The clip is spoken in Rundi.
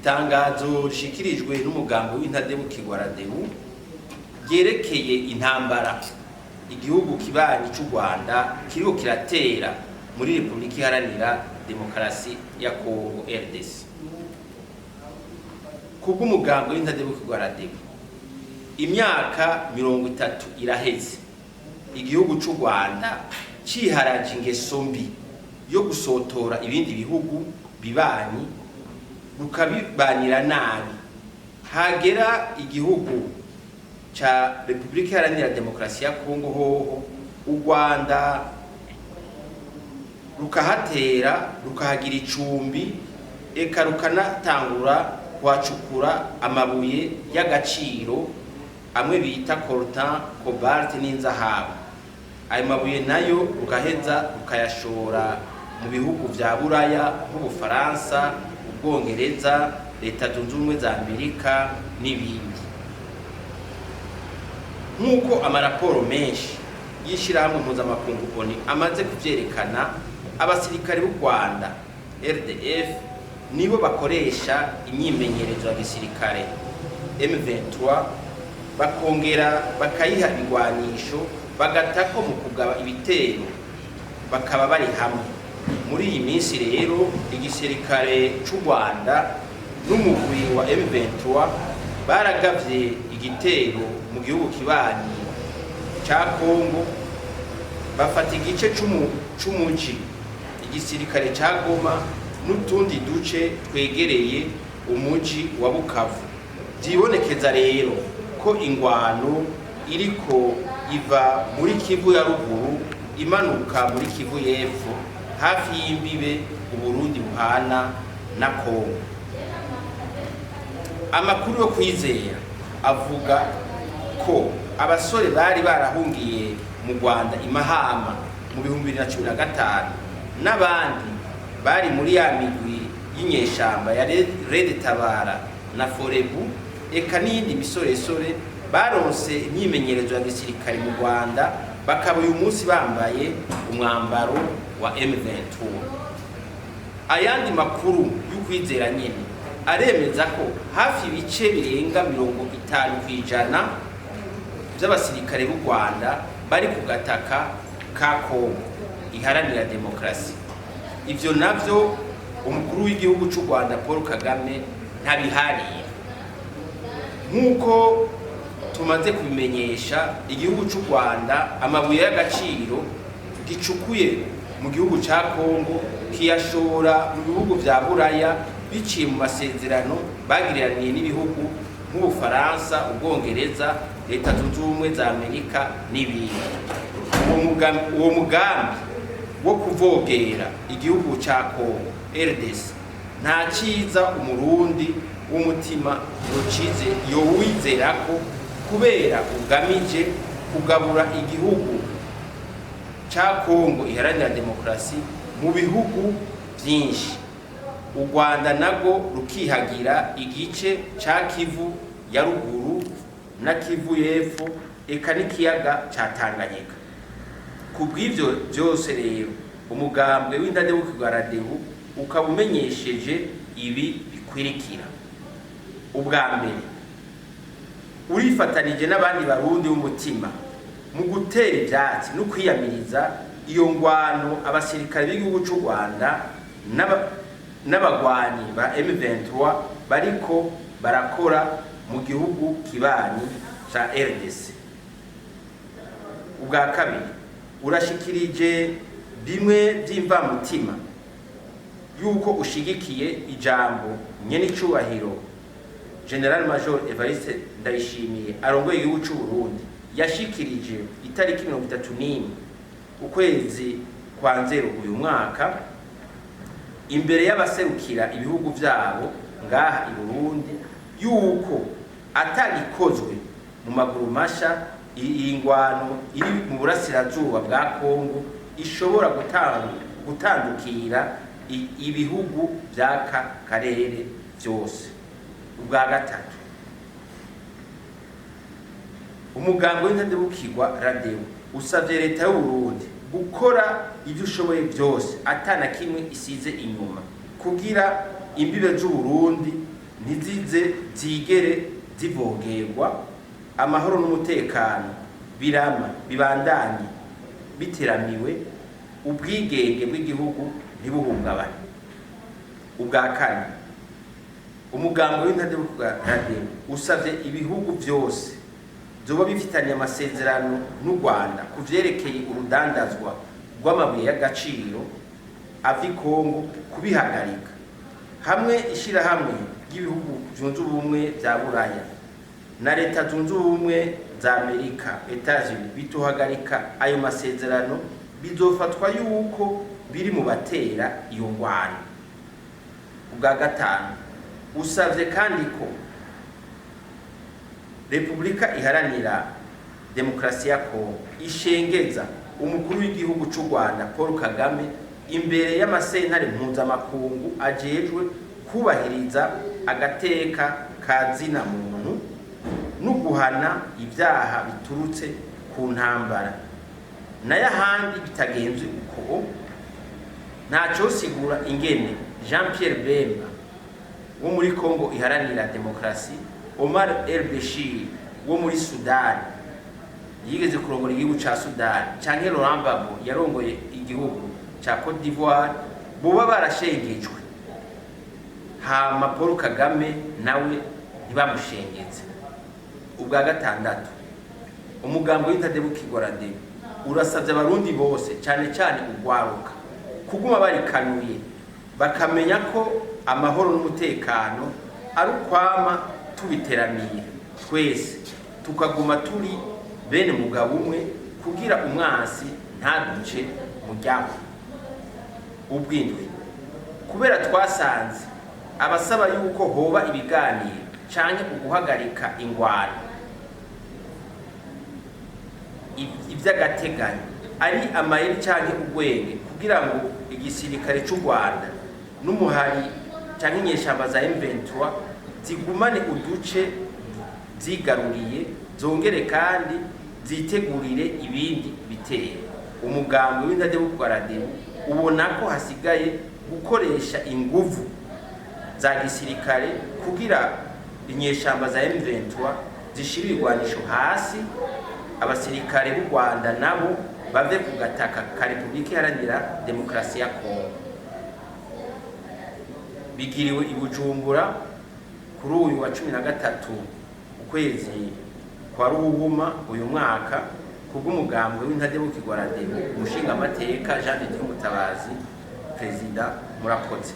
Itangazo rishikirijwe n'umugambi w'Intadebukirwa RADEBU ryerekeye intambara igihugu kibanyi c'u Rwanda kiriko kiratera muri Repubulika Iharanira Demokarasi ya Kongo, RDC. Kubw'umugambi w'Intadebukirwa RADEBU, imyaka 30 iraheze igihugu c'u Rwanda ciharaje ingeso mbi yo gusotora ibindi bihugu bibanyi, rukabibanira nabi, hagera igihugu ca Repubulika Iharanira Demokarasi ya Kongo hoho, u Rwanda rukahatera, rukahagira icumbi, eka rukanatangura kuhacukura amabuye y'agaciro amwe bita coltan, cobalt n'inzahabu. Ayo mabuye nayo rugaheza rukayashora mu bihugu vya Buraya nk'Ubufaransa, Ubwongereza, Leta Zunze Ubumwe za Amerika n'ibindi. Nk'uko amaraporo menshi y'ishirahamwe mpuzamakungu ONU amaze kuvyerekana, abasirikare b'u Rwanda RDF nibo bakoresha imyimenyerezo ya gisirikare M23, bakongera bakayiha ibigwanisho, bagatako mu kugaba ibitero bakaba bari hamwe. Muri iyi minsi rero, igisirikare c'u Rwanda n'umugwi wa M23 baragavye igitero mu gihugu kibanyi ca Kongo, bafata igice c'umuji igisirikare ca Goma n'utundi duce twegereye umuji wa Bukavu. Vyibonekeza rero ko ingwano iriko iva muri Kivu ya Ruguru imanuka muri Kivu y'Epfo, hafi y'imbibe Uburundi buhana na Kongo. Amakuru yo kwizera avuga ko abasore bari barahungiye mu Rwanda i Mahama mu 2015 n'abandi bari muri ya migwi y'inyeshamba ya Red Tabara na Forebu, eka n'iyindi misoresore, baronse imyimenyerezo ya gisirikare mu Rwanda, bakaba uyu munsi bambaye umwambaro wa M23. Ayandi makuru y'ukwizera nyene aremeza ko hafi ibice birenga 50% vy'abasirikare b'u Rwanda bari ku gataka ka Kongo Iharanira Demokarasi. Ivyo navyo umukuru w'igihugu c'u Rwanda Paul Kagame ntabiharira. Nk'uko tumaze kubimenyesha, igihugu c'u Rwanda amabuye y'agaciro gicukuye mu gihugu ca Kongo kiyashora mu bihugu vya Buraya biciye mu masezerano bagiraniye n'ibihugu nk'Ubufaransa, Ubwongereza, Leta Zunze Ubumwe za Amerika n'ibindi. Uwo mugambi wo kuvogera igihugu ca Kongo RDC nta ciza Umurundi w'umutima yocize yowizerako, kubera ugamije kugabura igihugu ca Kongo Iharanira Demokarasi mu bihugu vyinshi, u Rwanda narwo rukihagira igice ca Kivu ya Ruguru na Kivu y'Epfo, eka n'ikiyaga ca Tanganyika. Ku bw'ivyo vyose rero, umugambwe w'Intadebukirwa RADEBU ukaba umenyesheje ibi bikwirikira: Ubwa mbere, urifatanije n'abandi Barundi b'umutima mu gutera ivyatsi no kwiyamiriza iyo ngwano abasirikare b'igihugu c'u Rwanda n'abagwanyi ba M23 bariko barakora mu gihugu kibanyi ca RDC. Ubwa kabiri, urashikirije bimwe vy'imvamutima yuko ushigikiye ijambo nyenicubahiro General Major Evariste Ndayishimiye arongoye igihugu c'u Burundi yashikirije itariki 31 ukwezi kwa Nzero uyu mwaka imbere y'abaserukira ibihugu vyabo ngaha i Burundi, yuko atagikozwe mu maguru masha iyi ngwano iri mu burasirazuba bwa Kongo ishobora gutandukira ibihugu vy'aka karere vyose. Ubwa gatatu, umugambi w'Intadebukirwa RADEBU usavye leta y'u Burundi gukora ivyo ushoboye vyose atana kimwe isize inyuma kugira imbibe z'u Burundi Ntizize zigere zivogerwa, amahoro n'umutekano birama bibandanye biteramiwe, ubwigenge bw'igihugu ntibuhungabane. Ubwa kane, umugambi w'Intadebukrademu usavye ibihugu vyose vyoba bifitaniye amasezerano n'u Rwanda ku vyerekeye urudandazwa rw'amabuye y'agaciro ava i Kongo kubihagarika, hamwe ishirahamwe ry'ibihugu vyunze ubumwe vya Buraya na Leta Zunze Ubumwe za Amerika, Etats-Unis, bituhagarika ayo masezerano, bizofatwa yuko biri mu batera iyo ngwano. Ubwa gatanu, usavye kandi ko Repubulika Iharanira Demokarasi ya Kongo ishengeza umukuru w'igihugu c'u Rwanda Paul Kagame imbere y'amasentare mpuzamakungu ajejwe kubahiriza agateka ka zina muntu no guhana ibyaha biturutse ku ntambara. Nayo ahandi bitagenze uko, ntacosigura ingene Jean Pierre Bemba wo muri Congo Iharanira Demokarasi, Omar El Bashir wo muri Sudani yigeze kurongora igihugu ca Sudani, canke Laurent Gbagbo yarongoye igihugu ca Cote d'Ivoire boba barashengejwe, hama Paul Kagame nawe ntibamushengeze. Ubwa gatandatu, umugambi w'Intadebukirwa Radebu urasavye Abarundi bose, cane cane urwaruka, kuguma barikanuye, bakamenya ko amahoro n'umutekano ari ukwama tubiteramiye twese, tukaguma turi bene mugabo umwe kugira umwansi ntaduce mu ryaho. Ubwindwi, kubera twasanze abasaba yuko hoba ibiganiro canke uguhagarika ingwano ivy'agateganyo ari amayeri canke urwenge kugira ngo igisirikare c'u Rwanda n'umuhari canke inyeshamba za M23 zigumane uduce zigaruriye, zongere kandi zitegurire ibindi bitero, umugambi w'Intadebukwa Radebu ubona ko hasigaye gukoresha inguvu za gisirikare kugira inyeshamba za M23 zishira ibigwanisho hasi, abasirikare b'u Rwanda nabo bave ku gataka ka Repubulika Iharanira Demokarasi ya Kongo. Bigiriwe i Bujumbura kuri uyu wa 13 ukwezi kwa Ruhuhuma uyu mwaka, kubw'umugambwe w'Intadebukirwa Radebu, umushingamateka Jean de Dieu Mutabazi, perezida. Murakoze.